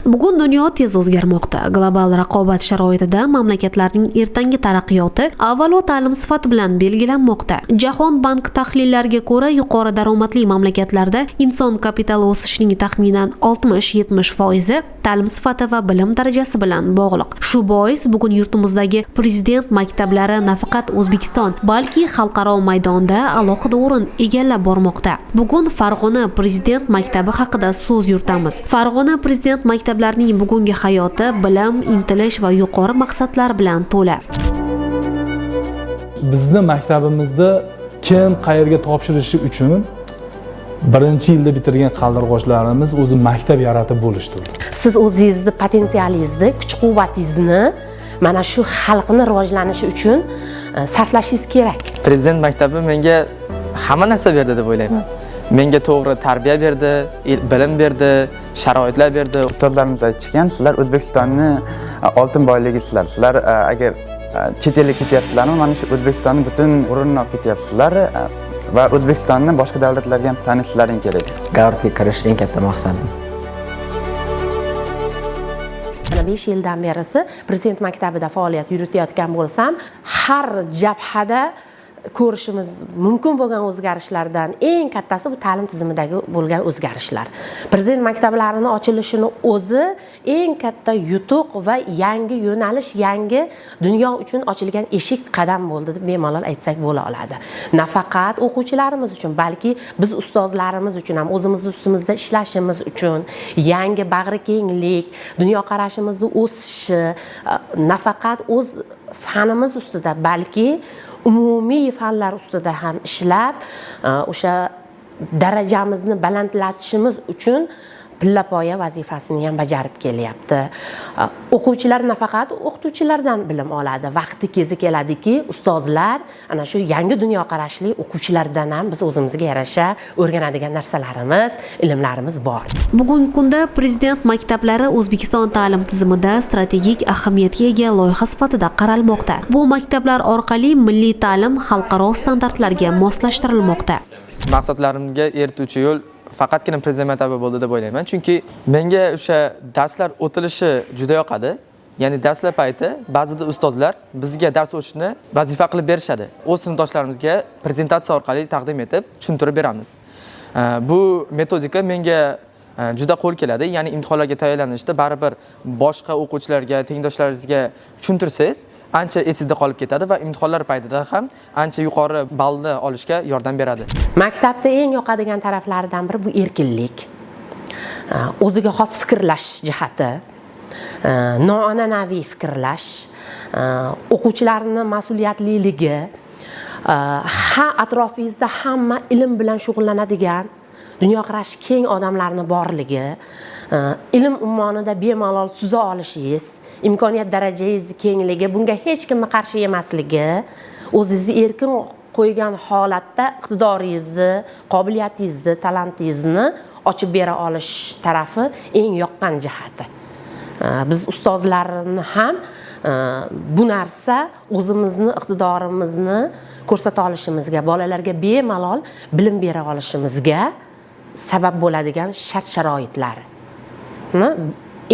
Bugun dunyo tez o'zgarmoqda. Global raqobat sharoitida mamlakatlarning ertangi taraqqiyoti avvalo ta'lim sifati bilan belgilanmoqda. Jahon bank tahlillariga ko'ra, yuqori daromadli mamlakatlarda inson kapitali o'sishining taxminan 60-70% ta'lim sifati va bilim darajasi bilan bog'liq. Shu bois bugun yurtimizdagi prezident maktablari nafaqat O'zbekiston, balki xalqaro maydonda alohida o'rin egallab bormoqda. Bugun Farg'ona prezident maktabi haqida so'z yuritamiz. Farg'ona prezident maktablarining bugungi hayoti bilim, intilish va yuqori maqsadlar bilan to'la. Bizni maktabimizda kim qayerga topshirishi uchun birinchi yilda bitirgan qaldirg'ochlarimiz o'zi maktab yaratib bo'lishdi. Siz o'zingizni potensialingizni, kuch-quvvatingizni mana shu xalqni rivojlanishi uchun sarflashingiz kerak. Prezident maktabi menga hamma narsa berdi deb o'ylayman. Menga to'g'ri tarbiya berdi, bilim berdi, sharoitlar berdi. Ustozlarimiz aytishgan, sizlar O'zbekistonni oltin boyligisizlar. Sizlar agar chet elga ketyapsizlarmi, mana shu O'zbekistonni butun g'ururini olib ketyapsizlar va O'zbekistonni boshqa davlatlarga ham tanishlaring kerak. Garvardga kirish eng katta maqsadim. Mana 5 yildan berisi prezident maktabida faoliyat yuritayotgan bo'lsam, har jabhada ko'rishimiz mumkin bo'lgan o'zgarishlardan eng kattasi bu ta'lim tizimidagi bo'lgan o'zgarishlar. Prezident maktablarining ochilishini o'zi eng katta yutuq va yangi yo'nalish, yangi dunyo uchun ochilgan eshik qadam bo'ldi deb bemalol aytsak bo'la oladi. Nafaqat o'quvchilarimiz uchun, balki biz ustozlarimiz uchun ham, o'zimiz ustimizda ishlashimiz uchun yangi bag'rikenglik, dunyoqarashimizni o'sishi, nafaqat o'z fanimiz ustida, balki umumiy fanlar ustida ham ishlab, o'sha darajamizni balandlatishimiz uchun pillapoya vazifasini ham bajarib kelyapti. O'quvchilar nafaqat o'qituvchilardan bilim oladi, vaqti kezi keladiki, ustozlar ana shu yangi dunyoqarashli o'quvchilardan ham biz o'zimizga yarasha o'rganadigan narsalarimiz, ilmlarimiz bor. Bugungi kunda prezident maktablari O'zbekiston ta'lim tizimida strategik ahamiyatga ega loyiha sifatida qaralmoqda. Bu maktablar orqali milliy ta'lim xalqaro standartlarga moslashtirilmoqda. Maqsadlarimga erituvchi yo'l faqatgina prezident maktabi bo'ldi deb o'ylayman. Chunki menga o'sha darslar o'tilishi juda yoqadi. Ya'ni darslar payti ba'zida ustozlar bizga dars o'tishni vazifa qilib berishadi. O'z sinfdoshlarimizga prezentatsiya orqali taqdim etib tushuntirib beramiz. Bu metodika menga juda qo'l keladi. Ya'ni imtihonlarga tayyorlanishda baribir boshqa o'quvchilarga, tengdoshlaringizga tushuntirsangiz, ancha esingizda qolib ketadi va imtihonlar paytida ham ancha yuqori ballni olishga yordam beradi. Maktabda eng yoqadigan taraflaridan biri bu erkinlik, o'ziga xos fikrlash jihati, noan'anaviy fikrlash, o'quvchilarning mas'uliyatliligi, ha atrofingizda hamma ilm bilan shug'ullanadigan, dunyoqarashi keng odamlarning borligi, ilm ummonida bemalol suza olishingiz, imkoniyat darajangiz kengligi, bunga hech kimni qarshi emasligi, o'zingizni erkin qo'ygan holatda iqtidoringizni, qobiliyatingizni, talantingizni ochib bera olish tarafi eng yoqqan jihati. Biz ustozlarni ham bu narsa o'zimizni iqtidorimizni ko'rsata olishimizga, bolalarga bemalol bilim bera olishimizga sabab bo'ladigan shart-sharoitlari.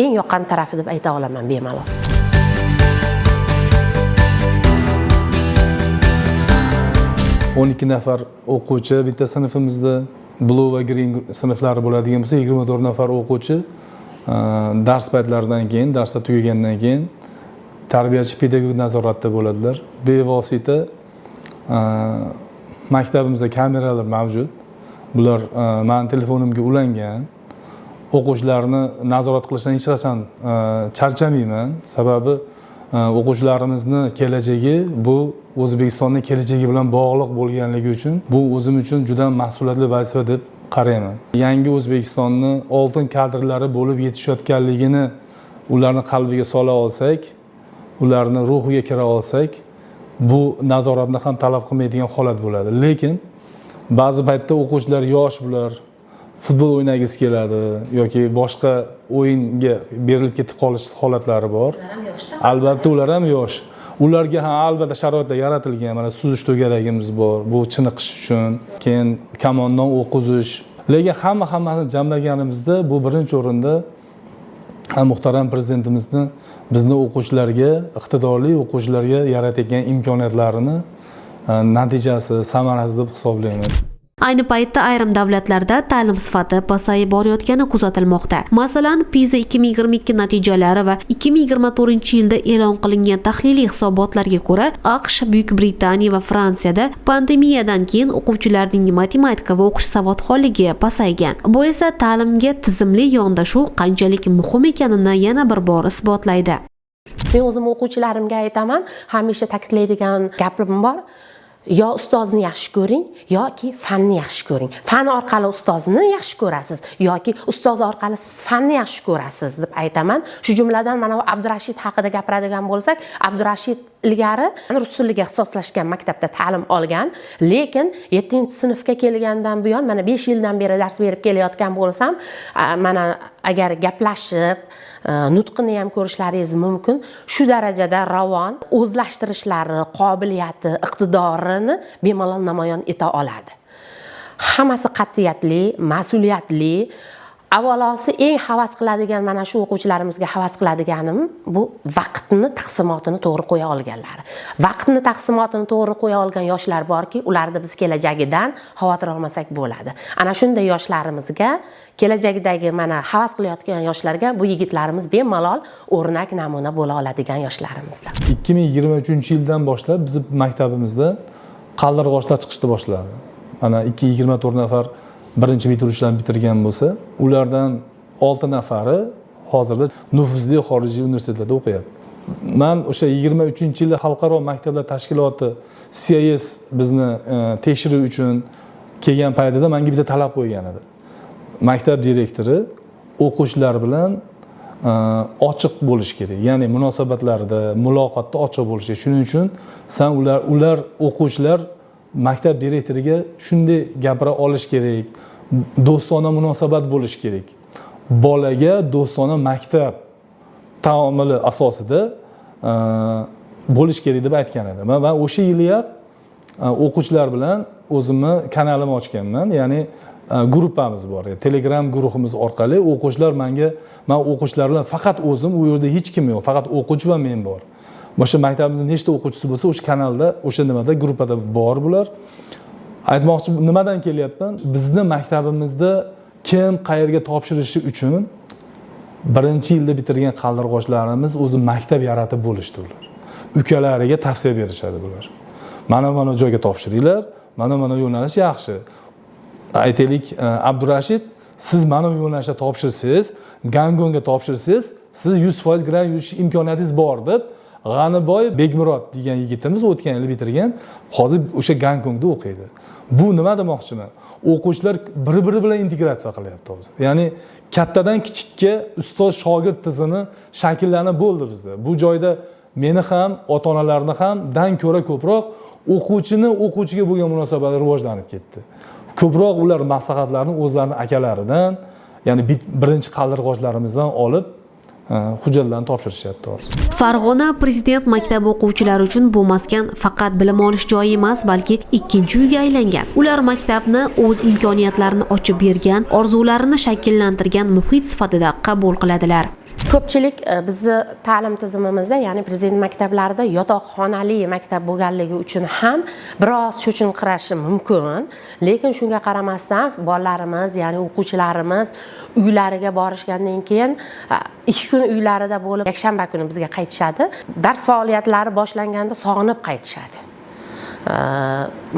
Eng yoqqan tarafi deb ayta olaman bemalol. 12 nafar o'quvchi bitta sinfimizda, blue va green sinflari bo'ladigan bo'lsa, 24 nafar o'quvchi dars paytlaridan keyin, darslar tugagandan keyin tarbiyachi pedagog nazoratda bo'ladilar. Bevosita maktabimizda kameralar mavjud. Bular meni telefonimga ulangan. O'quvchilarni nazorat qilishdan hech qachon charchamayman. Sababi o'quvchilarimizni kelajagi bu O'zbekistonning kelajagi bilan bog'liq bo'lganligi uchun bu o'zim uchun juda mas'uliyatli vazifa deb qarayman. Yangi O'zbekistonni oltin kadrlari bo'lib yetishayotganligini ularni qalbiga sola olsak, ularni ruhiga kira olsak, bu nazoratni ham talab qilmaydigan holat bo'ladi. Lekin ba'zi paytda o'quvchilar yosh, bular futbol o'ynagisi keladi yoki boshqa o'yinga berilib ketib qolish holatlari bor. Albatta ular ham yosh. Ularga ham albatta sharoitlar yaratilgan. Mana suzish to'garagimiz bor, bu chiniqish uchun, keyin kamondan o'q uzish. Lekin hammasini jamlaganimizda bu birinchi o'rinda Muhtaram prezidentimizni bizni o'quvchilarga, iqtidorli o'quvchilarga yaratgan imkoniyatlarini natijasi, samarasi deb hisoblayman. Ayni paytda ayrim davlatlarda ta'lim sifati pasayib borayotgani kuzatilmoqda. Masalan, PISA 2022 natijalari va 2024-yilda e'lon qilingan tahliliy hisobotlarga ko'ra, AQSh, Buyuk Britaniya va Fransiyada pandemiyadan keyin o'quvchilarning matematika va o'qish savodxonligi pasaygan. Bu esa ta'limga tizimli yondashuv qanchalik muhim ekanini yana bir bor isbotlaydi. Men o'zim o'quvchilarimga aytaman, hamisha ta'kidlaydigan gapim bor. Yo ustozni yaxshi ko'ring, yoki fanni yaxshi ko'ring. Fan orqali ustozni yaxshi ko'rasiz, yoki ustoz orqali siz fanni yaxshi ko'rasiz deb aytaman. Shu jumladan mana bu Abdurashid haqida gapiradigan bo'lsak, Abdurashid ilgari rus tiliga ixtisoslashgan maktabda ta'lim olgan, lekin 7-sinfga kelgandan buyon mana 5 yildan beri dars berib kelayotgan bo'lsam, mana agar gaplashib, nutqini ham ko'rishlaringiz mumkin, shu darajada ravon, o'zlashtirishlari, qobiliyati, iqtidorini bemalol namoyon eta oladi. Hammasi qat'iyatli, mas'uliyatli. Avvalosi eng havas qiladigan, mana shu o'quvchilarimizga havas qiladiganim bu vaqtni taqsimotini to'g'ri qo'ya olganlari. Vaqtni taqsimotini to'g'ri qo'ya olgan yoshlar borki, ularni biz kelajagidan xavotir olmasak bo'ladi. Ana shunday yoshlarimizga, kelajakdagi mana havas qilayotgan yoshlarga bu yigitlarimiz bemalol o'rnak namuna bo'la oladigan yoshlarimizdir. 2023-yildan boshlab bizni maktabimizda qaldirg'ochlar chiqishni boshladi. Mana 224 nafar birinchi bitiruvchilarni bitirgan bo'lsa, ulardan 6 nafari hozirda nufuzli xorijiy universitetlarda o'qiyapti. Man o'sha 23-yilda Xalqaro maktablar tashkiloti CIS bizni tekshiruv uchun kelgan paytida menga bitta talab qo'ygan edi. Maktab direktori o'quvchilar bilan ochiq bo'lish kerak, ya'ni munosabatlarda, muloqotda ochiq bo'lish kerak. Shuning uchun san ular o'quvchilar maktab direktoriga shunday gapira olish kerak, do'stona munosabat bo'lish kerak. Bolaga do'stona maktab taomili asosida bo'lish kerak deb aytgan edi. Man o'sha yiliyoq o'quvchilar bilan o'zimni kanalimni ochganman, ya'ni guruhimiz bor. Telegram guruhimiz orqali o'quvchilar menga, men o'quvchilar bilan faqat o'zim, u yerda hech kim yo'q, faqat o'quvchi va men bor. O'sha maktabimizda nechta o'quvchisi bo'lsa, o'sha kanalda, o'sha nimada, gruppada bor bular. Aytmoqchi, nimadan kelyapman? Bizni maktabimizda kim qayerga topshirishi uchun birinchi yilda bitirgan qaldirg'ochlarimiz o'zi maktab yaratib bo'lishdi ular. Ukalariga tavsiya berishadi bular. Mana mana joyga topshiringlar, mana mana yo'nalish yaxshi. Aytaylik, Abdurashid, siz mana bu yo'nalishga topshirsangiz, Gonkongga topshirsangiz, siz 100% grant yutish imkoniyatingiz bor deb G'aniboy Begmurod degan yigitimiz o'tgan yili bitirgan, hozir o'sha Gonkongda o'qiydi. Bu nima demoqchiman? O'quvchilar bir-biri bilan integratsiya qilyapti hozir. Ya'ni kattadan kichikka ustoz shogird tizimi shakllanib bo'ldi bizda. Bu joyda meni ham, ota-onalarni ham dan ko'ra ko'proq o'quvchini o'quvchiga bo'lgan munosabati rivojlanib ketdi. Ko'proq ular maslahatlarni o'zlarining akalaridan, ya'ni birinchi qaldirg'ochlarimizdan olib hujjatlarni topshirishyapti hozir. Farg'ona prezident maktabi o'quvchilari uchun bu maskan faqat bilim olish joyi emas, balki ikkinchi uyga aylangan. Ular maktabni o'z imkoniyatlarini ochib bergan, orzularini shakllantirgan muhit sifatida qabul qiladilar. Ko'pchilik bizni ta'lim tizimimizda, ya'ni prezident maktablarida yotoqxonali maktab bo'lganligi uchun ham biroz cho'chinqirashi mumkin, lekin shunga qaramasdan bolalarimiz, ya'ni o'quvchilarimiz uylariga borishgandan keyin 2 kun uylarida bo'lib, yakshanba kuni bizga qaytishadi. Dars faoliyatlari boshlanganda sog'inib qaytishadi.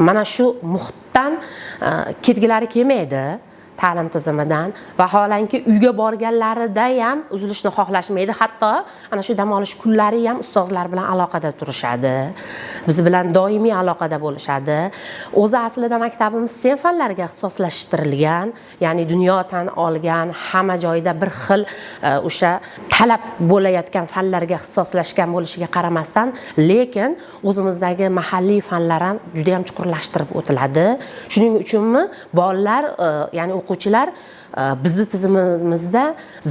Mana shu muhitdan ketgilari kelmaydi ta'lim tizimidan. Vaholanki uyga borganlarida ham uzilishni xohlashmaydi. Hatto ana shu dam olish kunlari ham ustozlar bilan aloqada turishadi. Biz bilan doimiy aloqada bo'lishadi. O'zi aslida maktabimiz STEM fanlariga ixtisoslashtirilgan, ya'ni dunyo tan olgan, hamma joyda bir xil o'sha talab bo'layotgan fanlarga ixtisoslashgan bo'lishiga qaramasdan, lekin o'zimizdagi mahalliy fanlar ham juda ham chuqurlashtirib o'tiladi. Shuning uchunmi bolalar, ya'ni o'quvchilar bizni tizimimizda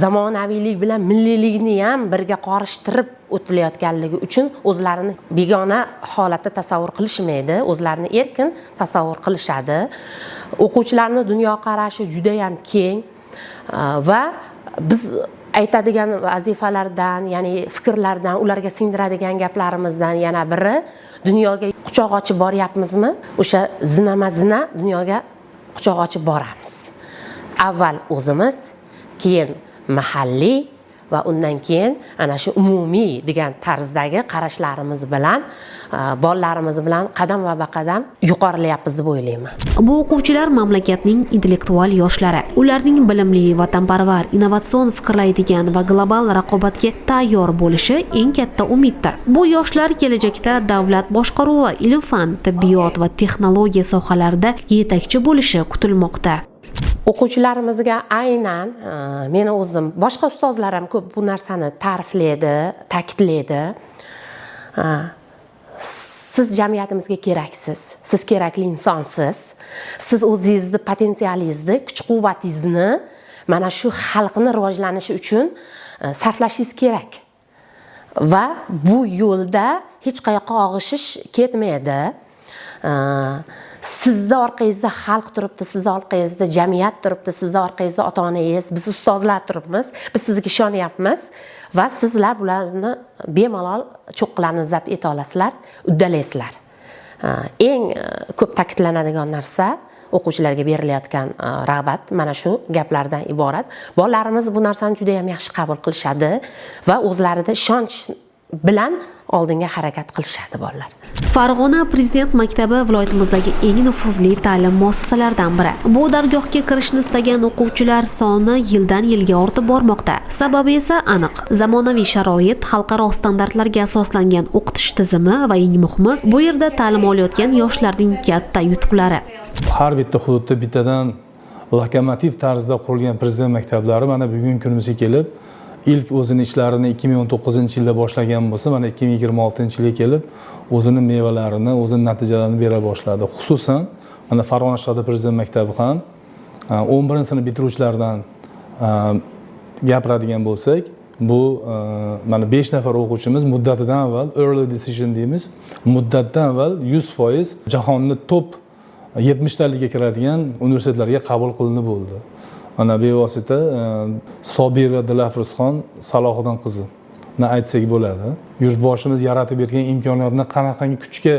zamonaviylik bilan milliylikni ham birga qorishtirib o'tilayotganligi uchun o'zlarini begona holatda tasavvur qilishmaydi, o'zlarini erkin tasavvur qilishadi. O'quvchilarning dunyoqarashi juda ham keng va biz Aytadigan vazifalardan, ya'ni fikrlardan, ularga singdiradigan gaplarimizdan yana biri: dunyoga quchoq ochib boryapmizmi, o'sha zinama-zina dunyoga quchoq ochib boramiz. Avval o'zimiz, keyin mahalliy va undan keyin ana shu umumiy degan tarzdagi qarashlarimiz bilan bolalarimiz bilan qadam va baqadam yuqorilayapmiz deb o'ylayman. Bu o'quvchilar mamlakatning intellektual yoshlari. Ularning bilimli, vatanparvar, innovatsion fikrlaydigan va global raqobatga tayyor bo'lishi eng katta umiddir. Bu yoshlar kelajakda davlat boshqaruvi, ilm-fan, tibbiyot va texnologiya sohalarida yetakchi bo'lishi kutilmoqda. O'quvchilarimizga aynan meni o'zim, boshqa ustozlar ham ko'p bu narsani ta'riflaydi, ta'kidlaydi. Siz jamiyatimizga keraksiz, siz kerakli insonsiz, siz o'zingizni potensialingizni, kuch quvvatingizni mana shu xalqni rivojlanishi uchun sarflashingiz kerak va bu yo'lda hech qayoqqa og'ishish ketmaydi. Sizni orqangizda xalq turibdi, sizni orqangizda jamiyat turibdi, sizni orqangizda ota onangiz, biz ustozlar turibmiz, biz sizga ishonyapmiz va sizlar bularni bemalol cho'qqilarni zabt eta olasizlar, uddalaysizlar. Eng ko'p ta'kidlanadigan narsa, o'quvchilarga berilayotgan rag'bat mana shu gaplardan iborat. Bolalarimiz bu narsani juda ham yaxshi qabul qilishadi va o'zlarida ishonch bilan oldinga harakat qilishadi bolalar. Farg'ona Prezident maktabi viloyatimizdagi eng nufuzli ta'lim muassasalaridan biri. Bu dargohga kirishni istagan o'quvchilar soni yildan yilga ortib bormoqda. Sababi esa aniq: zamonaviy sharoit, xalqaro standartlarga asoslangan o'qitish tizimi va eng muhimi, bu yerda ta'lim olayotgan yoshlarning katta yutuqlari. Har bitta hududda bittadan lokomotiv tarzida qurilgan prezident maktablari mana bugungi kunimizga kelib, ilk o'zini ishlarini 2019 yilda boshlagan bo'lsa, mana 2026 yilga kelib o'zini mevalarini, o'zini natijalarini bera boshladi. Xususan, mana Farg'ona shahrida prezident maktabi ham 11 sinf bitiruvchilardan gapiradigan bo'lsak, bu mana besh nafar o'quvchimiz muddatidan avval, early decision deymiz, muddatdan avval 100% jahonni top 70taligiga kiradigan universitetlarga qabul qilinib bo'ldi. Mana bevosita Sobir va Dilafruzxon Salohiddin qizini aytsak bo'ladi. Yurtboshimiz yaratib bergan imkoniyatni qanaqangi kuchga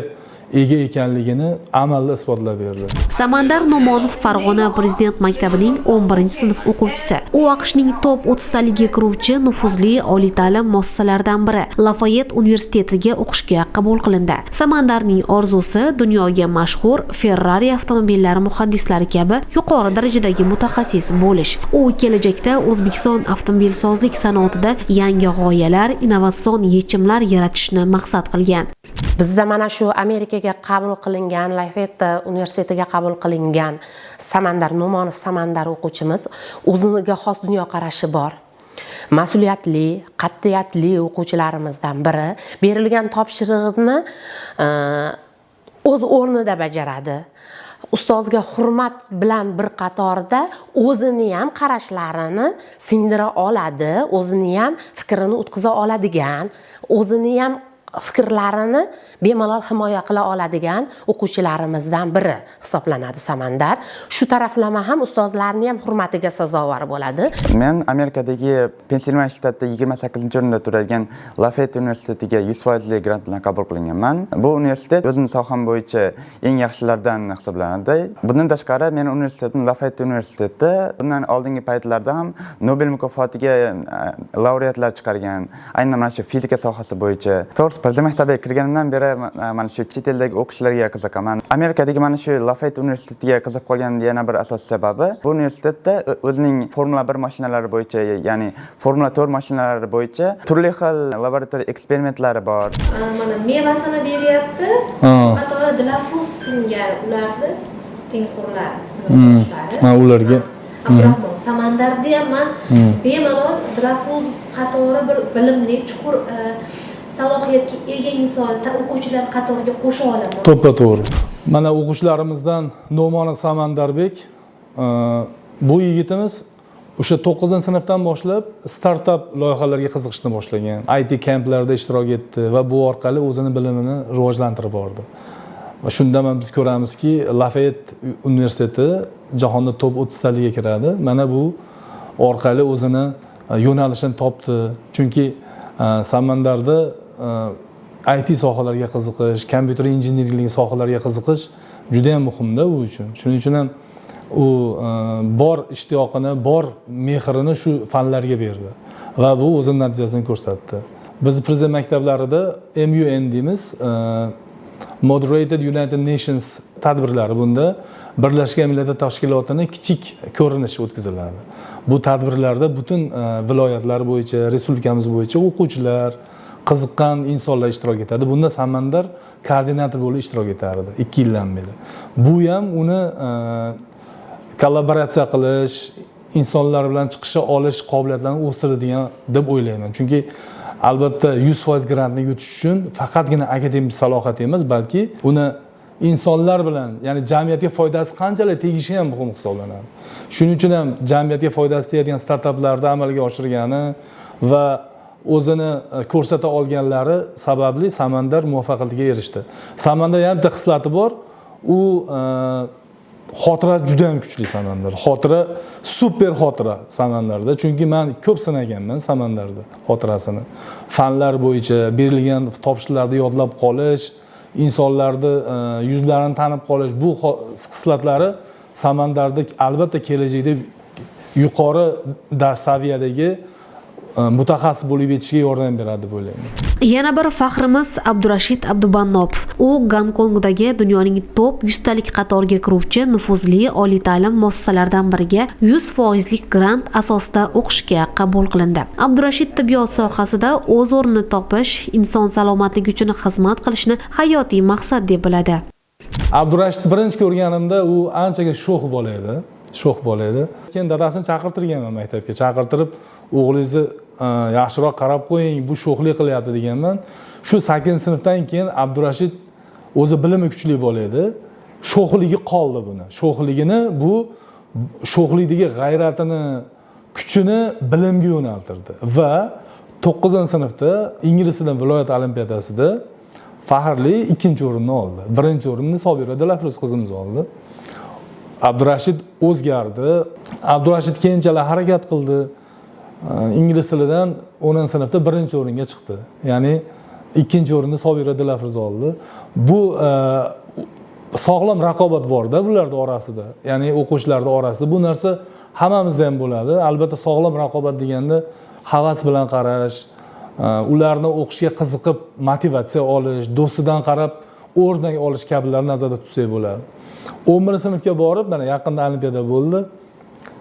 ega ekanligini amalda isbotlab berdi. Samandar No'monov Farg'ona Prezident maktabining 11 sinf o'quvchisi. U AQShning top 30 taligiga kiruvchi nufuzli oliy ta'lim muassasalaridan biri Lafayett universitetiga o'qishga qabul qilindi. Samandarning orzusi dunyoga mashhur Ferrari avtomobillari muhandislari kabi yuqori darajadagi mutaxassis bo'lish. U kelajakda O'zbekiston avtomobilsozlik sanoatida yangi g'oyalar, innovatsion yechimlar yaratishni maqsad qilgan. Bizda mana shu Amerikaga qabul qilingan, Lafayette universitetiga qabul qilingan Samandar Nu'monov Samandar o'quvchimiz o'ziga xos dunyoqarashi bor, mas'uliyatli, qat'iyatli o'quvchilarimizdan biri. Berilgan topshiriqni o'z o'rnida bajaradi, ustozga hurmat bilan bir qatorda o'zini ham qarashlarini singdira oladi, o'zini ham fikrini o'tkaza oladigan, o'zini ham fikrlarini bemalol himoya qila oladigan o'quvchilarimizdan biri hisoblanadi Samandar. Shu taraflama ham ustozlarni ham hurmatiga sazovor bo'ladi. Men Amerikadagi Pensilvaniya shtatida 28-o'rinda turadigan Lafayette universitetiga 100 foizli grant bilan qabul qilinganman. Bu universitet o'zimni soham bo'yicha eng yaxshilardan hisoblanadi. Bundan tashqari, meni universitetim Lafayette universiteti bundan oldingi paytlarda ham Nobel mukofotiga laureatlar chiqargan, aynan mana shu fizika sohasi bo'yicha. To'g'risi, prezident maktabiga kirganimdan beri mana shu chet eldagi o'qishlarga qiziqaman. Amerikadagi mana shu Lafayette universitetiga qiziqib qolganimni yana bir asosiy sababi, bu universitetda o'zining Formula 1 mashinalari bo'yicha, ya'ni Formula 4 mashinalari bo'yicha turli xil laboratoriya eksperimentlari bor. Mana mevasini beryapti. Qatori Dilafruz singari ularni tengqurlari, sinfdoshlari. Ha, ularga. Abdurahmon Samandarni ham man bemalol Dilafruz qatori bir bilimli, chuqur salohiyatga ega inson o'quvchilar qatoriga qo'sha olaman. To'ppa to'g'ri. Mana o'quvchilarimizdan No'monov Samandarbek, bu yigitimiz o'sha 9 sinfdan boshlab startap loyihalarga qiziqishni boshlagan. IT kamplarda ishtirok etdi va bu orqali o'zini bilimini rivojlantirib bordi. Va shundan ham biz ko'ramizki, Lafayette universiteti jahonda top 30 taligiga kiradi. Mana bu orqali o'zini yo'nalishini topdi. Chunki Samandarda IT sohalariga qiziqish, kompyuter injenerligi sohalariga qiziqish juda ham muhimda u uchun. Shuning uchun ham u bor ishtiyoqini, bor mehrini shu fanlarga berdi va bu o'zini natijasini ko'rsatdi. Biz prezident maktablarida MUN deymiz, Moderated United Nations tadbirlari, bunda Birlashgan Millatlar Tashkilotini kichik ko'rinishi o'tkaziladi. Bu tadbirlarda butun viloyatlar bo'yicha, respublikamiz bo'yicha o'quvchilar, qiziqqan insonlar ishtirok etadi. Bunda Samandar koordinator bo'lib ishtirok etardi 2 yildan beri. Bu ham uni kollaboratsiya qilish, insonlar bilan chiqisha olish qobiliyatlarini o'stirdi degan deb o'ylayman. Chunki albatta 100% grantni yutish uchun faqatgina akademik salohiyat emas, balki uni insonlar bilan, ya'ni jamiyatga foydasi qanchalik tegishi ham muhim hisoblanadi. Shuning uchun ham jamiyatga foydasi tegadigan startaplarni amalga oshirgani va o'zini ko'rsata olganlari sababli Samandar muvaffaqiyatga erishdi. Samandar yana bitta xislati bor. U xotira juda ham kuchli Samandar. Xotira super xotira Samandarda. Chunki men ko'p sinaganman Samandarda xotirasini. Fanlar bo'yicha berilgan topshiriqlarni yodlab qolish, insonlarni yuzlarini tanib qolish, bu xislatlari Samandarda albatta kelajakda yuqori saviyadagi mutaxassis bo'lib yetishiga yordam beradi deb o'ylayman. Yana bir faxrimiz Abdurashid Abdubannopov. U Gonkongdagi dunyoning top 100 talik qatoriga kiruvchi nufuzli oliy ta'lim muassasalaridan biriga 100% grant asosida o'qishga qabul qilindi. Abdurashid tibbiyot sohasida o'z o'rnini topish, inson salomatligi uchun xizmat qilishni hayotiy maqsad deb biladi. Abdurashidni birinchi ko'rganimda u anchaga sho'x bola edi. Sho'x bola edi. Keyin dadasini chaqirtirganman maktabga. Chaqirtirib, o'g'lingizni yaxshiroq qarab qo'ying, bu sho'xlik qilyapti deganman. Shu 8-sinfdan keyin Abdurashid o'zi bilimi kuchli bola edi. Sho'xligi qoldi buni. Sho'xligini, bu sho'xlikdagi g'ayratini, kuchini bilimga yo'naltirdi va 9-sinfda ingliz tilidan viloyat olimpiadasida faxrli 2-o'rinni oldi. 1-o'rinni Sobira Dilafruz qizimiz oldi. Abdurashid o'zgardi. Abdurashid keyinchalik harakat qildi. Ingliz tilidan 10-sinfda 1-o'ringa chiqdi. Ya'ni 2-o'rinni Sobira Dilafruz oldi. Bu sog'lom raqobat borda bularning orasida. Ya'ni o'quvchilarning orasida bu narsa hammamizda ham bo'ladi. Albatta sog'lom raqobat deganda havas bilan qarash, ularni o'qishga qiziqib motivatsiya olish, do'stidan qarab o'rnak olish kabilarni nazarda tutsak bo'ladi. 11-sinfga borib, mana yaqinda olimpiada bo'ldi.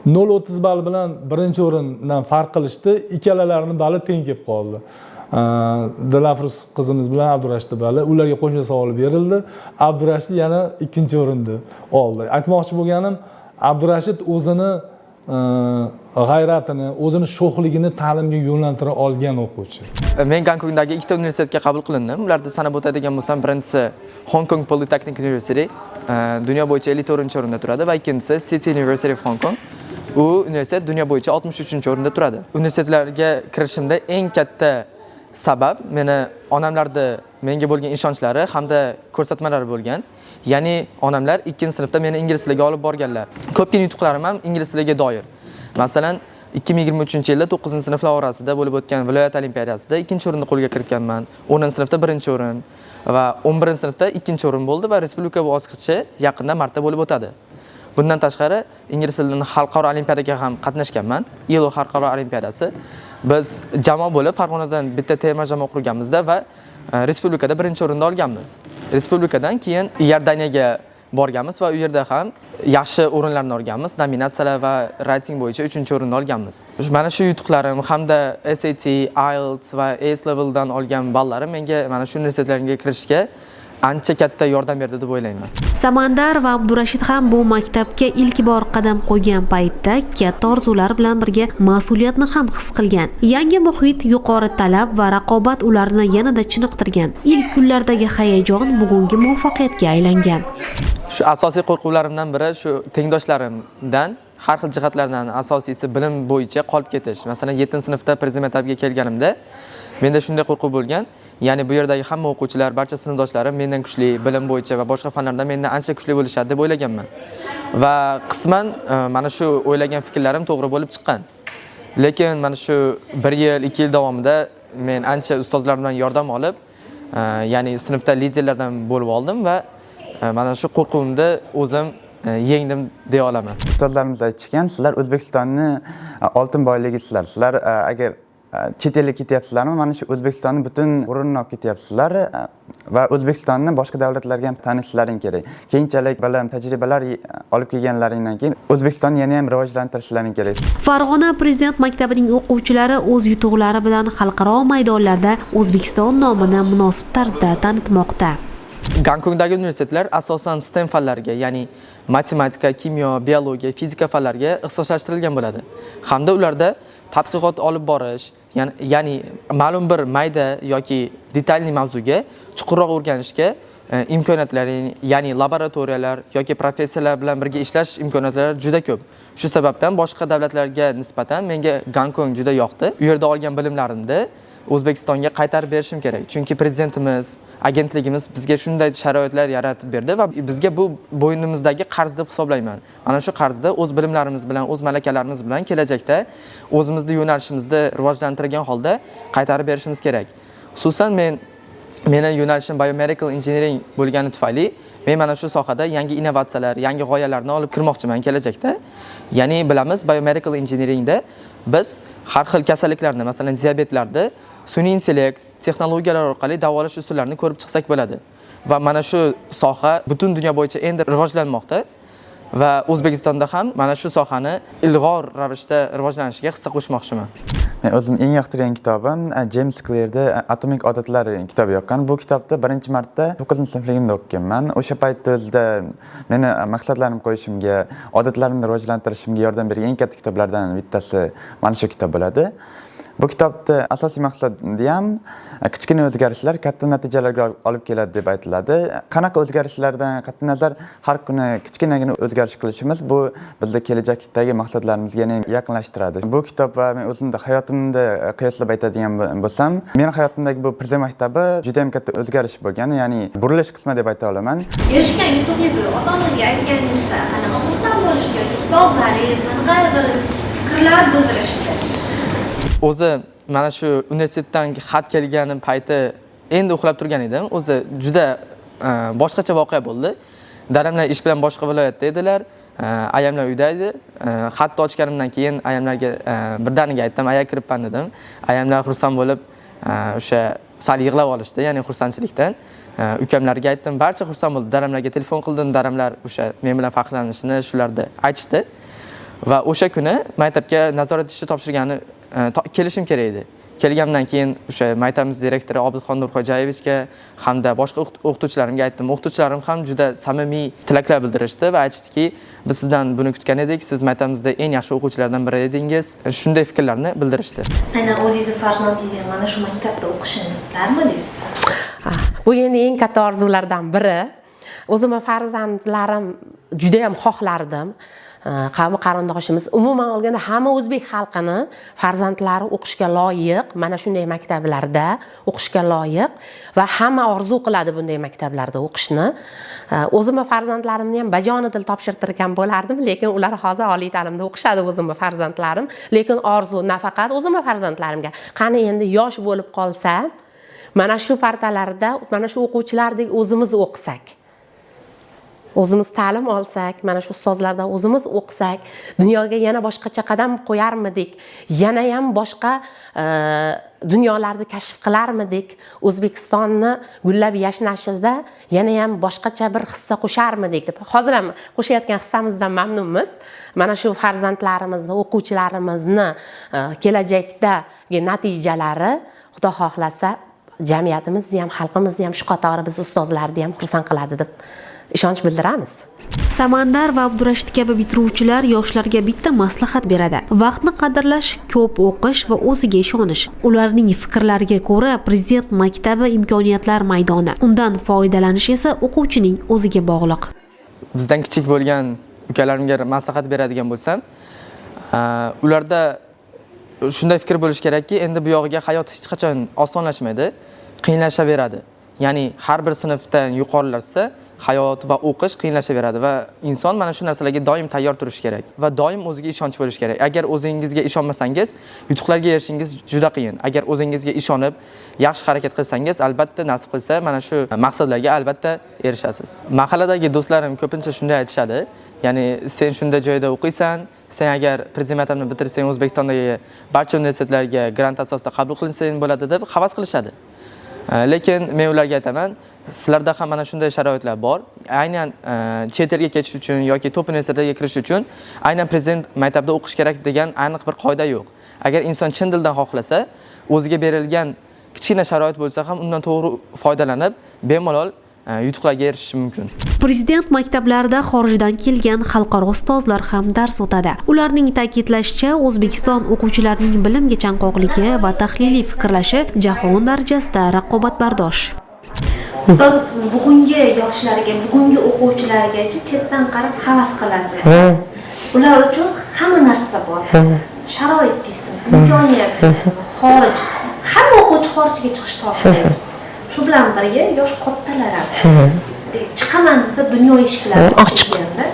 0.30 ball bilan 1-o'rindan farq qilishdi. Ikkalalarining bali teng kelib qoldi. Dilafruz qizimiz bilan Abdurashid bali, ularga qo'shimcha savol berildi. Abdurashid yana 2-o'rinni oldi. Aytmoqchi bo'lganim, Abdurashid o'zini g'ayratini, o'zini sho'xligini ta'limga yo'naltira olgan o'quvchi. Men Gonkongdagi 2 ta universitetga qabul qilindim. Ularda sanab o'tadigan bo'lsam, birinchisi Hong Kong Polytechnic University, dunyo bo'yicha 54-o'rinda turadi va ikkinchisi City University of Hong Kong. U universitet dunyo bo'yicha 63-o'rinda turadi. Universitetlarga kirishimda eng katta sabab meni onamlarda menga bo'lgan ishonchlari hamda ko'rsatmalari bo'lgan. Ya'ni onamlar 2-sinfda meni ingliz tiliga olib borganlar. Ko'pgina yutuqlarim ham ingliz tiliga doir. Masalan, 2023-yilda 9-sinflar orasida bo'lib o'tgan viloyat olimpiadasida 2-o'rinni qo'lga kiritganman. 10-sinfda 1-o'rin va 11-sinfda 2-o'rin bo'ldi va respublika bosqichi yaqinda marta bo'lib o'tadi. Bundan tashqari ingliz tilidan xalqaro olimpiadaga ham qatnashganman. ILO xalqaro olimpiadasi. Biz jamoa bo'lib Farg'onadan bitta terma jamoa qurganmizda va respublikada 1-o'rinni olganmiz. Respublikadan keyin Iordaniyaga borganmiz va u yerda ham yaxshi o'rinlarni olganmiz. Nominatsiyalar va reyting bo'yicha 3-o'rinni olganmiz. Mana shu yutuqlarim hamda SAT, IELTS va AS leveldan olgan ballarim menga mana shu universitetlarga kirishga ancha katta yordam berdi deb o'ylayman. Samandar va Abdurashid ham bu maktabga ilk bor qadam qo'ygan paytda katta orzular bilan birga mas'uliyatni ham his qilgan. Yangi muhit, yuqori talab va raqobat ularni yanada chiniqtirgan. Ilk kunlardagi hayajon bugungi muvaffaqiyatga aylangan. Shu asosiy qo'rquvlarimdan biri shu tengdoshlarimdan har xil jihatlardan, asosiysi bilim bo'yicha qolib ketish. Masalan, 7-sinfda prezident maktabiga kelganimda menda shunday qo'rquv bo'lgan. Ya'ni bu yerdagi hamma o'quvchilar, barcha sinfdoshlarim mendan kuchli, bilim bo'yicha va boshqa fanlardan mendan ancha kuchli bo'lishadi deb o'ylaganman. Va qisman mana shu o'ylagan fikrlarim to'g'ri bo'lib chiqqan. Lekin mana shu 1 yil, 2 yil davomida men ancha ustozlar bilan yordam olib, ya'ni sinfda liderlardan bo'lib oldim va mana shu qo'rquvimni o'zim yengdim deya olaman. Ustozlarimiz aytishgan, sizlar O'zbekistonni oltin boyligisizlar. Sizlar agar chet elga ketyapsizlarmi, mana shu O'zbekistonni butun g'ururini olib ketyapsizlar va O'zbekistonni boshqa davlatlarga ham tanishlaring kerak. Keyinchalik bilim, tajribalar olib kelganlaringdan keyin O'zbekistonni yana ham rivojlantirishlaring kerak. Farg'ona Prezident maktabining o'quvchilari o'z yutuqlari bilan xalqaro maydonlarda O'zbekiston nomini munosib tarzda tanitmoqda. Gonkongdagi universitetlar asosan STEM fanlariga, ya'ni matematika, kimyo, biologiya, fizika fanlariga ixtisoslashtirilgan bo'ladi. Hamda ularda tadqiqot olib borish, ya'ni ma'lum bir mayda yoki detalli mavzuga chuqurroq o'rganishga imkoniyatlar, ya'ni laboratoriyalar yoki professorlar bilan birga ishlash imkoniyatlari juda ko'p. Shu sababdan boshqa davlatlarga nisbatan menga Gonkong juda yoqdi. U yerda olgan bilimlarimni O'zbekistonga qaytarib berishim kerak. Chunki prezidentimiz, agentligimiz bizga shunday sharoitlar yaratib berdi va bizga bu bo'ynimizdagi qarz deb hisoblayman. Mana shu qarzni o'z bilimlarimiz bilan, o'z malakalarimiz bilan kelajakda o'zimizni yo'nalishimizni rivojlantirgan holda qaytarib berishimiz kerak. Xususan meni yo'nalishim biomedical engineering bo'lgani tufayli men mana shu sohada yangi innovatsiyalar, yangi g'oyalarni olib kirmoqchiman kelajakda. Ya'ni bilamiz, biomedical engineeringda biz har xil kasalliklarni, masalan, diabetlarni sun'iy intellekt texnologiyalar orqali davolash usullarini ko'rib chiqsak bo'ladi. Va mana shu soha butun dunyo bo'yicha endi rivojlanmoqda va O'zbekistonda ham mana shu sohani ilg'or ravishda rivojlanishiga hissa qo'shmoqchiman. Men o'zim eng yoqtirgan kitobim James Clear'da Atomik odatlar kitobi yoqqan. Bu kitobni birinchi marta 9-sinfligimda o'qiganman. O'sha paytda o'zida meni maqsadlarim qo'yishimga, odatlarimni rivojlantirishimga yordam bergan eng katta kitoblardan bittasi mana shu kitob bo'ladi. Bu kitobda asosiy maqsadi ham kichkina o'zgarishlar katta natijalarga olib keladi deb aytiladi. Qanaqa o'zgarishlardan qat'iy nazar har kuni kichkinagina o'zgarish qilishimiz bu bizda kelajakdagi maqsadlarimizga yana yaqinlashtiradi. Bu kitob va men o'zimda hayotimda qiyoslab aytadigan bo'lsam, meni hayotimdagi bu Prezident maktabi juda ham katta o'zgarish bo'lgan, ya'ni burilish qismi deb ayta olaman. Erishgan yutug'ingizni ota-onangizga aytganingizda qanaqa xursand bo'lishdi yoki ustozlaringiz qanaqa bir fikrlar bildirishdi? O'zi mana shu universitetdan xat kelganim payti endi uxlab turgan edim. O'zi juda boshqacha voqea bo'ldi. Dadamlar ish bilan boshqa viloyatda edilar, ayamlar uyda edi. Xatni ochganimdan keyin ayamlarga birdaniga aytdim, aya kiribman dedim. Ayamlar xursand bo'lib, o'sha sal yig'lab olishdi, ya'ni xursandchilikdan. Ukamlarga aytdim, barcha xursand bo'ldi. Dadamlarga telefon qildim, dadamlar o'sha men bilan faxrlanishini shularda aytishdi. Va o'sha kuni maktabga nazorat ishi topshirgani kelishim kerak edi. Kelganimdan keyin o'sha maktabimiz direktori Obidxon Nurxo'jayevichga hamda boshqa o'qituvchilarimga aytdim. O'qituvchilarim ham juda samimiy tilaklar bildirishdi va aytishdiki, biz sizdan buni kutgan edik, siz maktabimizda eng yaxshi o'quvchilardan biri edingiz. Shunday fikrlarni bildirishdi. Aynan o'zingizni farzandingiz ham mana shu maktabda o'qishini istarmidingiz? Bu endi eng katta orzulardan biri. O'zimni farzandlarim juda ham xohlardim. Qavmi qarindoshimiz, umuman olganda hamma o'zbek xalqini farzandlari o'qishga loyiq, mana shunday maktablarda o'qishga loyiq va hamma orzu qiladi bunday maktablarda o'qishni. O'zimni farzandlarimni ham bajonidil topshirtirgan bo'lardim, lekin ular hozir oliy ta'limda o'qishadi o'zimni farzandlarim. Lekin orzu nafaqat o'zimni farzandlarimga, qani endi yosh bo'lib qolsa, mana shu partalarda, mana shu o'quvchilardek o'zimiz o'qisak, o'zimiz ta'lim olsak, mana shu ustozlardan o'zimiz o'qisak, dunyoga yana boshqacha qadam qo'yarmidik, yana ham boshqa dunyolarni kashf qilarmidik, O'zbekistonni gullab yashnashida yana ham boshqacha bir hissa qo'sharmidik deb. Hozir ham qo'shayotgan hissamizdan mamnunmiz. Mana shu farzandlarimizni, o'quvchilarimizni kelajakdagi natijalari Xudo xohlasa jamiyatimizni ham, xalqimizni ham, shu qatori biz ustozlarni ham xursand qiladi deb ishonch bildiramiz. Samandar va Abdurashid kabi bitiruvchilar yoshlarga bitta maslahat beradi. Vaqtni qadrlash, ko'p o'qish va o'ziga ishonish. Ularning fikrlariga ko'ra, Prezident maktabi imkoniyatlar maydoni. Undan foydalanish esa o'quvchining o'ziga bog'liq. Bizdan kichik bo'lgan ukalarimga maslahat beradigan bo'lsam, ularda shunday fikr bo'lishi kerakki, endi bu yog'iga hayot hech qachon osonlashmaydi, qiyinlashaveradi. Ya'ni har bir sinfdan yuqorilarsa, hayot va o'qish qiyinlashaveradi va inson mana shu narsalarga doim tayyor turishi kerak va doim o'ziga ishonch bo'lishi kerak. Agar o'zingizga ishonmasangiz, yutuqlarga erishishingiz juda qiyin. Agar o'zingizga ishonib, yaxshi harakat qilsangiz, albatta nasib qilsa mana shu maqsadlarga albatta erishasiz. Mahalladagi do'stlarim ko'pincha shunday aytishadi, ya'ni sen shunday joyda o'qiysan, sen agar prezident maktabini bitirsang O'zbekistondagi barcha universitetlarga grant asosida qabul qilinsang bo'ladi deb havas qilishadi. Lekin men ularga aytaman, sizlarda ham mana shunday sharoitlar bor. Aynan chet elga ketish uchun yoki top universitetlarga kirish uchun aynan prezident maktabida o'qish kerak degan aniq bir qoida yo'q. Agar inson chin dildan xohlasa, o'ziga berilgan kichkina sharoit bo'lsa ham undan to'g'ri foydalanib, bemalol yutuqlarga erishishi mumkin. Prezident maktablarida xorijdan kelgan xalqaro ustozlar ham dars o'tadi. Ularning ta'kidlashicha, O'zbekiston o'quvchilarining bilimga chanqoqligi va tahliliy fikrlashi jahon darajasida raqobatbardosh. Ustoz, bugungi yoshlarga, bugungi o'quvchilarga chetdan qarab havas qilasiz. Ular uchun hamma narsa bor. Sharoit deysin, imkoniyat deysin, xorij. Hamma o'quvchi xorijga chiqishni xohlaydi. Shu bilan birga yosh kattalar ham chiqaman desa dunyo eshiklari ochilganda.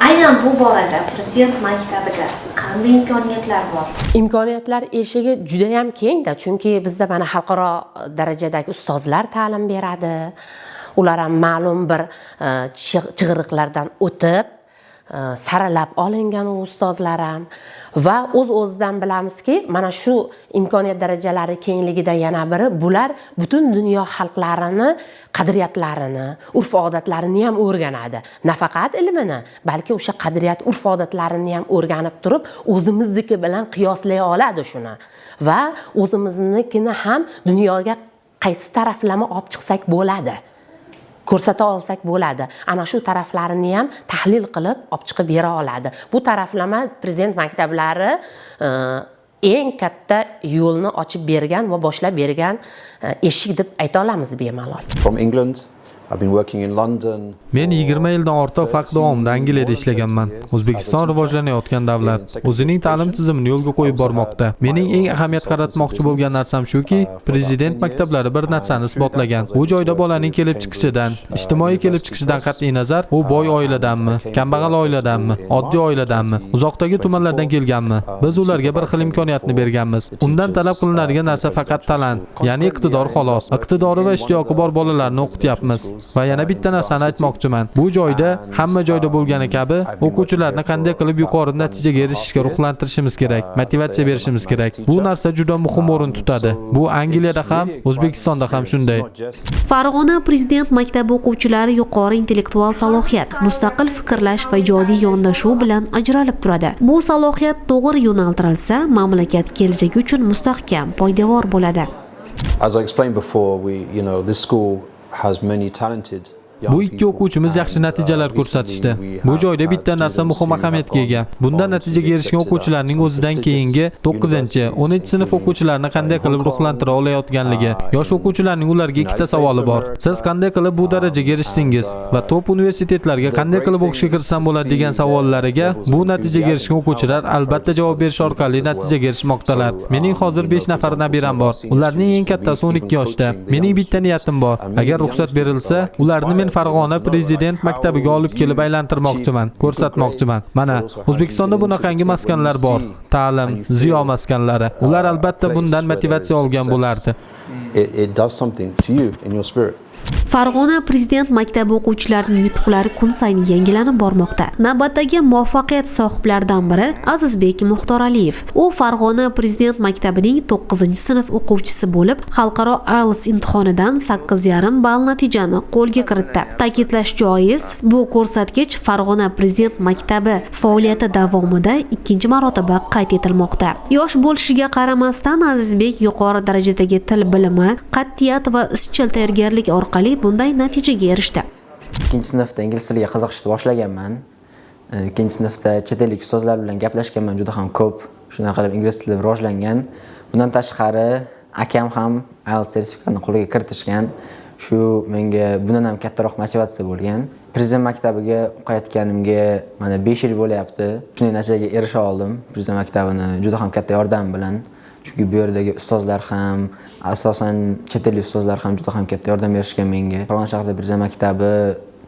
Aynan bu borada prezident maktabida qanday imkoniyatlar bor? Imkoniyatlar eshigi juda ham kengda, chunki bizda mana xalqaro darajadagi ustozlar ta'lim beradi. Ular ham ma'lum bir chig'iriqlardan o'tib, saralab olingan u ustozlar ham va o'z-o'zidan bilamizki, mana shu imkoniyat darajalari kengligida yana biri, bular butun dunyo xalqlarini qadriyatlarini, urf-odatlarini ham o'rganadi. Nafaqat ilmini, balki o'sha qadriyat, urf-odatlarini ham o'rganib turib, o'zimizniki bilan qiyoslay oladi shuni va o'zimiznikini ham dunyoga qaysi taraflama olib chiqsak bo'ladi, ko'rsata olsak bo'ladi. Ana shu taraflarini ham tahlil qilib olib chiqib bera oladi. Bu taraflama prezident maktablari eng katta yo'lni ochib bergan va boshlab bergan eshik deb ayta olamiz bemalol. From England, I've been working in London. Men 20 yildan ortiq vaqt davomida Angliyada ishlaganman. O'zbekiston rivojlanayotgan davlat, o'zining ta'lim tizimini yo'lga qo'yib bormoqda. Mening eng ahamiyat qaratmoqchi bo'lgan narsam shuki, prezident maktablari bir narsani isbotlagan. Bu joyda bolaning kelib chiqishidan, ijtimoiy kelib chiqishidan qat'iy nazar, u boy oiladanmi, kambag'al oiladanmi, oddiy oiladanmi, uzoqdagi tumanlardan kelganmi, biz ularga bir xil imkoniyatni berganmiz. Undan talab qilinadigan narsa faqat talant, ya'ni iqtidor xolos. Iqtidori va ishtiyoqi bor bolalarni o'qityapmiz. Va yana bitta narsani aytmoqchiman. Bu joyda hamma joyda bo'lgani kabi o'quvchilarni qanday qilib yuqori natijaga erishishga ruhlantirishimiz kerak, motivatsiya berishimiz kerak. Bu narsa juda muhim o'rin tutadi. Bu Angliyada ham, O'zbekistonda ham shunday. Farg'ona prezident maktabi o'quvchilari yuqori intellektual salohiyat, mustaqil fikrlash va ijodiy yondashuv bilan ajralib turadi. Bu salohiyat to'g'ri yo'naltirilsa, mamlakat kelajagi uchun mustahkam poydevor bo'ladi. As I explained before, we, you know, this school has many talented. Bu ikki o'quvchimiz yaxshi natijalar ko'rsatishdi. Bu joyda bitta narsa muhim ahamiyatga ega. Bundan natijaga erishgan o'quvchilarning o'zidan keyingi 9-, 10-sinf o'quvchilarni qanday qilib ruhlantira olayotganligi. Yosh o'quvchilarning ularga ikkita savoli bor. Siz qanday qilib bu darajaga erishdingiz va top universitetlarga qanday qilib o'qishga kirsam bo'ladi degan savollariga bu natijaga erishgan o'quvchilar albatta javob berish orqali natijaga erishmoqdalar. Mening hozir 5 nafar nabiram bor. Ularning eng kattasi 12 yoshda. Mening bitta niyatim bor. Agar ruxsat berilsa, ularni men Farg'ona prezident maktabiga olib kelib aylantirmoqchiman, ko'rsatmoqchiman. Mana, O'zbekistonda bunaqangi maskanlar bor. Ta'lim, ziyo maskanlari. Ular albatta bundan motivatsiya olgan bo'lardi. It does something to you in your spirit. Farg'ona prezident maktabi o'quvchilarining yutuqlari kun sayin yangilanib bormoqda. Navbatdagi muvaffaqiyat sohiblaridan biri Azizbek Muxtoraliyev. U Farg'ona prezident maktabining 9-sinf o'quvchisi bo'lib, xalqaro IELTS imtihonidan 8,5 ball natijani qo'lga kiritdi. Ta'kidlash joiz, bu ko'rsatkich Farg'ona prezident maktabi faoliyati davomida ikkinchi marotaba qayd etilmoqda. Yosh bo'lishiga qaramasdan Azizbek yuqori darajadagi til bilimi, qat'iyat va izchil tayyorgarlik orqali bunday natijaga erishdi. 2 sinfda ingliz tiliga qiziqishni boshlaganman. 2 sinfda chet ellik ustozlar bilan gaplashganman juda ham ko'p. Shunaqa qilib ingliz tili rivojlangan. Bundan tashqari akam ham IELTS sertifikatini qo'lga kiritishgan. Shu menga bundan ham kattaroq motivatsiya bo'lgan. Prezident maktabiga o'qiyotganimga mana 5 yil bo'lyapti. Shunday natijaga erisha oldim. Prezident maktabini juda ham katta yordam bilan. Chunki bu yerdagi ustozlar ham, asosan chet ellik ustozlar ham juda ham katta yordam berishgan menga. Farg'ona shahrida Prezident maktabi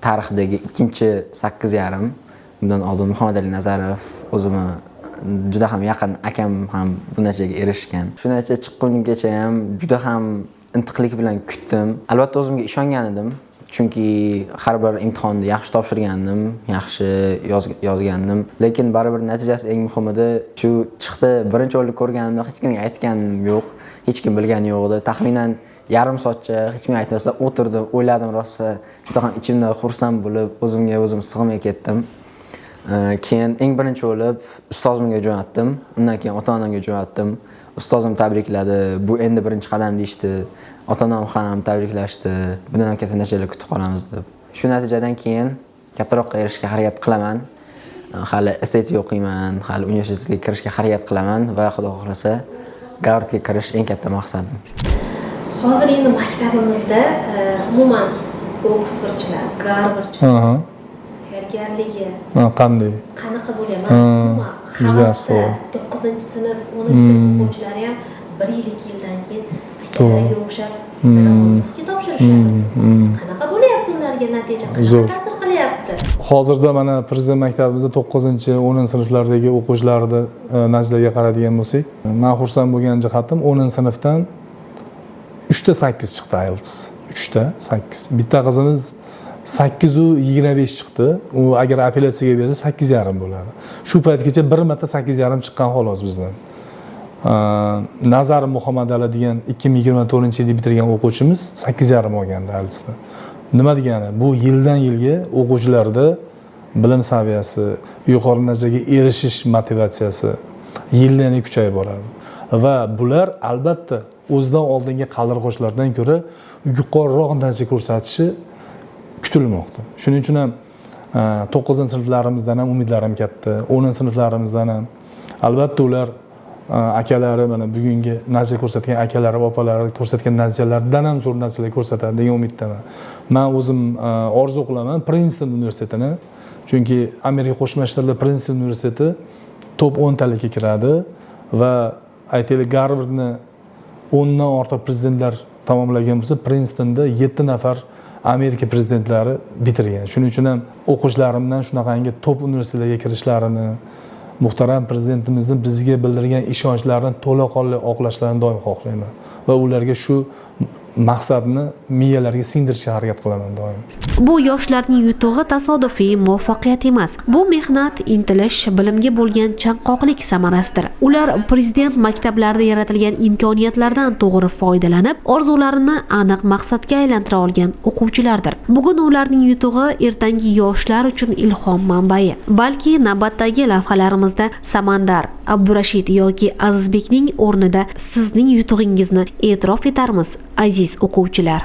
Tarixdagi ikkinchi 8,5. Bundan oldin Muhammadali Nazarov, o'zimni juda ham yaqin akam ham bu natijaga erishgan. Shu natija chiqqungacha ham juda ham intiqlik bilan kutdim. Albatta o'zimga ishongan edim, chunki har bir imtihonni yaxshi topshirgandim, yaxshi yozgandim. Lekin baribir natijasi eng muhim edi. Shu chiqdi, birinchi o'rinni ko'rganimda hech kimga aytganim yo'q, hech kim bilgani yo'q edi. Taxminan yarim soatcha hech kimga aytmasdan o'tirdim, o'yladim rosa, juda ham ichimda xursand bo'lib, o'zimga o'zim sig'may ketdim. Keyin eng birinchi bo'lib ustozimga jo'natdim, undan keyin ota-onamga jo'natdim. Ustozim tabrikladi, bu endi birinchi qadam deyishdi. Ota-onam ham tabriklashdi, bundan ham katta natijalar kutib qolamiz deb. Shu natijadan keyin kattaroqqa erishishga harakat qilaman. Hali SAT o'qiyman, hali universitetga kirishga harakat qilaman va Xudo xohlasa Garvardga kirish eng katta maqsadim. Hozir endi maktabimizda umuman Oksfordchilar, Garvardchilar tayyorgarligi qanday? Qanaqa bo'lyapti? Umuman havasda 9-sinf, 10-sinf o'quvchilari ham 1 yil, 2 yildan keyin akalarga o'xshab topshirishadi. Qanaqa bo'lyapti ularga natija? Qanaqa ta'sir qilyapti? Hozirda mana Prezident maktabimizda 9-10 sinflardagi o'quvchilarni natijalariga qaraydigan bo'lsak, men xursand bo'lgan jihatim 10-sinfdan 3ta 8 chiqdi IELTS. 3ta 8. Bitta qizimiz 8.25 chiqdi. U agar apellyatsiyaga bersa 8.5 bo'ladi. Shu paytgacha bir marta 8.5 chiqqan xolos bizdan. Nazar Muhammadali degan 2024-yilda bitirgan o'quvchimiz 8.5 olgandi IELTSda. Nima degani? Bu yildan yilga o'quvchilarda bilim saviyasi, yuqori natijaga erishish motivatsiyasi yildan yilga kuchayib boradi. Va bular albatta o'zidan oldingi qaldirg'ochlardan ko'ra yuqoriroq natija ko'rsatishi kutilmoqda. Shuning uchun ham 9-sinflarimizdan ham umidlarim katta, 10-sinflarimizdan ham albatta ular akalari, mana bugungi natija ko'rsatgan akalari va opalari ko'rsatgan natijalardan ham zo'r natijalar ko'rsatadi degan umiddaman. Men o'zim orzu qilaman Princeton universitetini, chunki Amerika Qo'shma Shtatlarida Princeton universiteti top 10 talikka kiradi va aytaylik Garvardni 10 dan ortiq prezidentlar tamomlagan bo'lsa, Princetonda 7 nafar Amerika prezidentlari bitirgan. Shuning uchun ham o'quvchilarimdan shunaqangi top universitetlarga kirishlarini, muhtaram prezidentimizning bizga bildirgan ishonchlarini to'laqonli oqlashlarini doim xohlayman va ularga shu maqsadni miyalariga singdirishga harakat qilaman doim. Bu yoshlarning yutug'i tasodifiy muvaffaqiyat emas. Bu mehnat, intilish, bilimga bo'lgan chanqoqlik samarasidir. Ular prezident maktablarida yaratilgan imkoniyatlardan to'g'ri foydalanib, orzularini aniq maqsadga aylantira olgan o'quvchilardir. Bugun ularning yutug'i ertangi yoshlar uchun ilhom manbai. Balki navbatdagi lavhalarimizda Samandar, Abdurashid yoki Azizbekning o'rnida sizning yutug'ingizni e'tirof etarmiz, aziz o'quvchilar.